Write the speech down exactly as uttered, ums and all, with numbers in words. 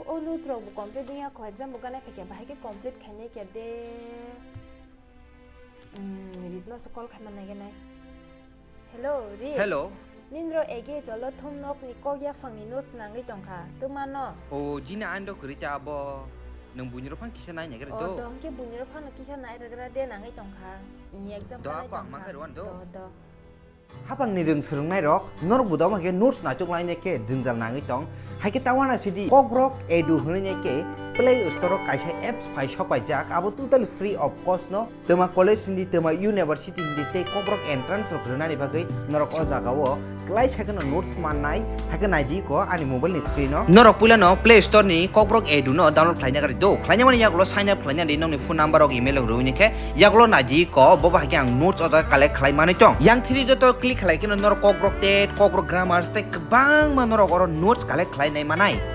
O notes rok bo complete wngya kho, exam bo gana phaikha, bahai khe complete khainai khe de. Hmm, Rit no se call khaima naigenai. Hello, Rit. Hello. Nindro ege jolo thum nok ni kok ya phang ni notes nangwi tongkha. Tuma no? O, jini ang do kwrwi ta abo. Nwng buini rok phang kisa nai naigra do. O, do hwnkhe buini rok phang no kisa nai rwgra de nangwi tongkha. Ini exam Do khanai ako ang tongkha. Mangkhe rwan do. Do, do. Hapang ni rwng swrwng nai rok norok bo doma khe notes naituk lainai khe jwngjal nangwi tong. Hai khe tawana sidi Kokborok Edu hwnwi nai khe Play Store o kaisa apps phai sok paijak, abo totally free of cost no. Twma college hindi, twma university hindi tei Kokborok entrance rok rwnani bagwi norok o jaga o klai sai kheno notes mannai. Hai khe nai di ko ani mobile ni screen o. Norok puila no Play Store ni Kokborok Edu no download khlaina gari do. Khlaina mani yagulo sign up khlaina di nokni phone number rok, email rok rwini khe yagulo nai di ko bo bahai khe ang notes o jaga collect khlai manwi tong. Yang thiri joto click khlai kheno norok Kokborok tet, Kokborok grammars tei kwbangma norok oro notes collect khlai nai manai.